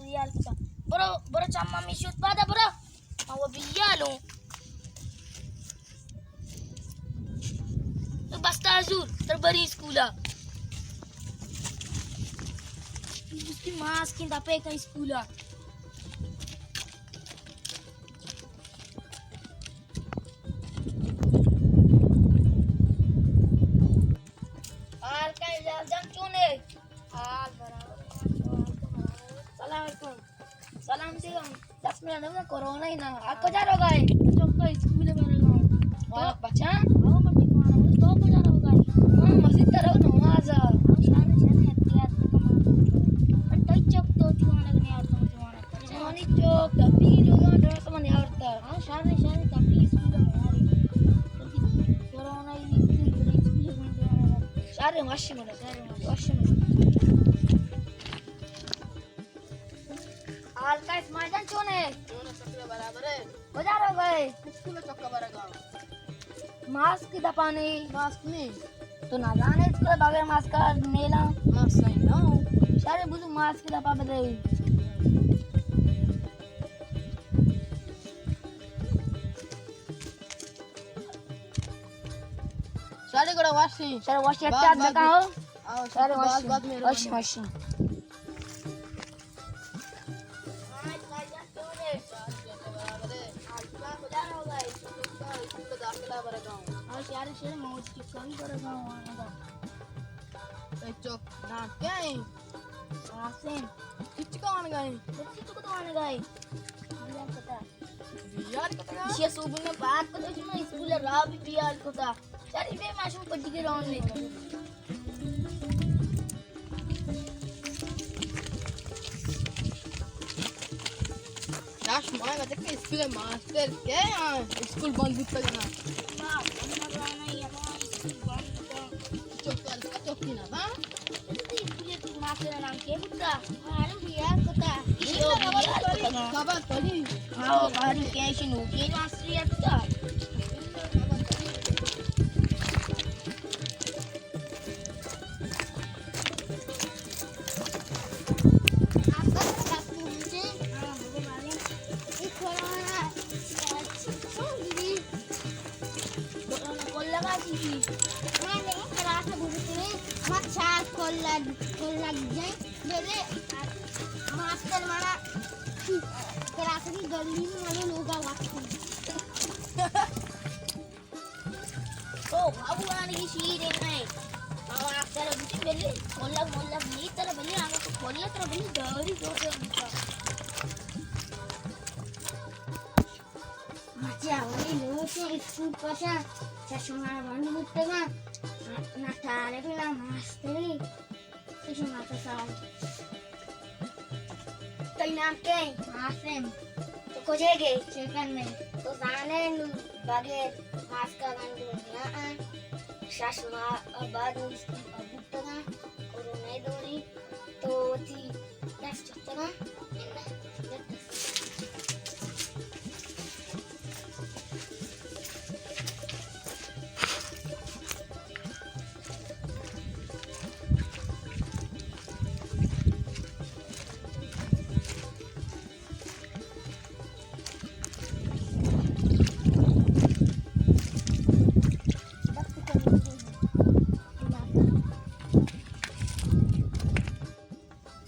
یال کتا۔ برو، برو چمّا می شوت پادا برو۔ ما و بیالوں۔ تو بستا حضور، تر بری اسکولا۔ اس کی ماسک دپے کا اسکولا۔ حال کا اعجاز جان چونے؟ حال برابر۔ سلام علیکم۔ سلام علیکم۔ دس منٹ نہ، کرونا ہی نہ۔ آ کجا روگا ہے؟ چوکا اسکول برگا۔ واہ، بچا؟ ہاں، من ٹھیک ہوں۔ تو کجا روگا ہے؟ ہاں، مسجد تا رو نماز۔ ہاں، شہر، شہر احتیاط کما۔ پر تئی چوک تو جوان نہیں آتا، جوان۔ جوانی چوک، تبی لوگا ڈرس من یارتا۔ ہاں، شہر، شہر تبی اسکول ہماری۔ کرونا ہی اسکول بند۔ شہر واشی منا، شہر واشی منا۔ حال کا اسماعیل جان چون ہے؟ چون ہے، شکر برابر ہے۔ کجا رو گئے؟ اسکول چکا برگا۔ ماسک دپانے؟ ماسک نہیں۔ تو نہ جانے اسکول بغیر ماسک نیلا؟ ماسک نہیں نہ۔ شارے بزو ماسک دپا بدے۔ شارے گڑا واشی۔ شارے واشی بعد، احتیاط بعد بکاؤ۔ آؤ، شارے بعد، واشی۔ بعد میں واشی، واشی۔ ہاں، شارے شیر موج کی کمی برگا ہوں، آنا دا۔ اے چوک، نام کیا ہے؟ عاصم۔ کچھ کون گئے؟ کچھ تو کون گئے؟ یار کتنا؟ یہ صبح میں بات کو تو میں اسکول را بھی بیار کو تھا۔ شاری بے ماشوم پٹی کے راؤنڈ میں۔ شاش ماں گتے کہ اسکول ماسٹر کے ہاں اسکول بند بوتا نا۔ ماں، ہم رانا یہ اسکول بند بوتا۔ چوک کر، چوکی نا، ہاں؟ اسکول ماسٹر نام کے بوتا؟ ہاں، بیار کتا۔ خبر پڑی؟ ہاں، باری کیش نو کے ماسٹر یکتا۔ ماسٹر مارا کلاس کی گلی میں لوگا وقت۔ او، بابو آنے کی شیر ہے نہیں۔ او، آپ ترى بچی بلی، ملک، ملک نہیں ترى بلی، آنے تو کھولیا ترى بلی، داری دو دے بچا۔ مچا ولی لوگ اسکول پشا، چشمہ بند بوتگا، نہ طالب نہ ماسٹری۔ تو شما تو سال۔ تئی نام کئے؟ عاصم۔ تو کجے گئے؟ چیکن میں۔ تو زانے نو بغیر ماسکا گندو نہ آں۔ شش ماہ بعد نو اسکول پر بوتگاں۔ کورونا دوری تو وتی دست چتگاں۔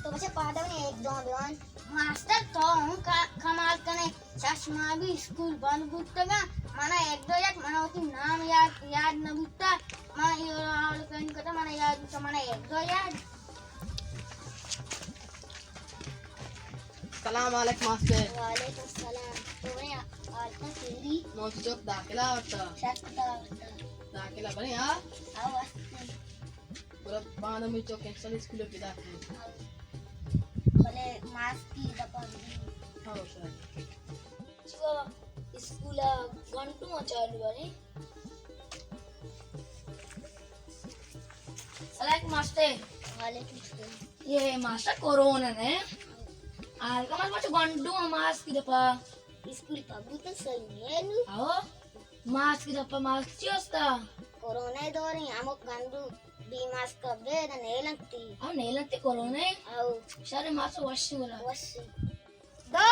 تو بچہ پادا نے ایک دو بیوان۔ ماسٹر تو ہوں کا-، کمال کنے، چشمہ بھی اسکول بند بوتگا، منا ایک دو یک، منا وتی نام یاد، یاد نہ بوتا، منا یہ آل کن کتا، منا یاد بوتا، منا ایک دو یاد۔ سلام علیکم ماسٹر۔ وعلیکم السلام۔ تو نے آلتا تیری؟ موتی چوک داخلہ آورتا۔ شک داخلہ۔ داخلہ بنے ہاں؟ آو استے۔ برو باندا مئی چوک کینسل اسکول پیدا کن۔ بلے ماسک کی دپا بھی۔ ہاں سر۔ چوا اسکول گھنٹو چالو ہے۔ سلام علیکم ماسٹر۔ وعلیکم السلام۔ یہ ماسٹر کورونا نے۔ آل کا ماسٹر گھنٹو ماسک کی دپا۔ اسکول پبوتن صحیح نہیں ہے نو۔ آو۔ ماسک دپا ماسک چی استا؟ کورونا دور ہیں، ہمو گندو ای ماسک بید نیلنتی۔ ہاں، نیلنتی کرونے۔ او۔ شر ماسک وشی ولا۔ وشی۔ دو،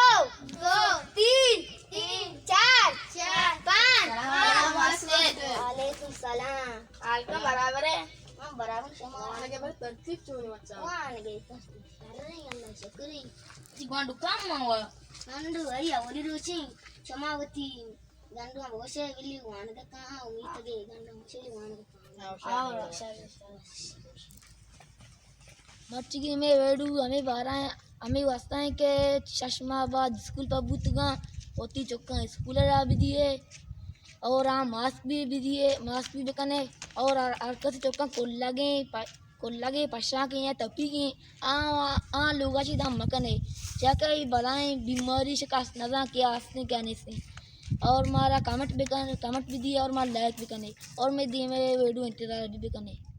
دو، تین، تین، چار، چار، پانچ۔ سلام علیکم۔ وعلیکم السلام۔ حال کا برابر ہے؟ ہاں، برابر۔ شما؟ وانگے بس ترتیب چونی بچا؟ وانگے ترتیب۔ شر ہے، اللہ شکر ہے۔ تی گوانڈو کم ہوا؟ گوانڈو ای اولی روچی۔ شما وتی گنڈو ہم بوشے ولی وانگ کہاں، امید تگے گنڈو ہم بوشے ولی وانگ کہاں۔ ہاں، شر، شر، شر۔ مرچی کہ ہمے ویڈیو ہمے بارہ ہیں، ہمے واسطہ ہیں کہ شش ماہ بعد اسکول پر بوتگاں، وتی چکاں اسکول را بدیے اور آ ماسک بھی بدیے، ماسک بھی بکنے اور ہر، ہر کس چکاں کلگیں پ-، کلگیں پشاکیں یا تپیگیں آ، آ لوگا چی دم مکنے، چیا کہ ای بلائیں بیماری شکست نزاں کہ آستیں کہ نیستیں۔ اور مارا کمنٹ بکن، کمنٹ بدیے اور مارا لائک بکنے اور میں دیمے ویڈیو انتظار بھی بکنے۔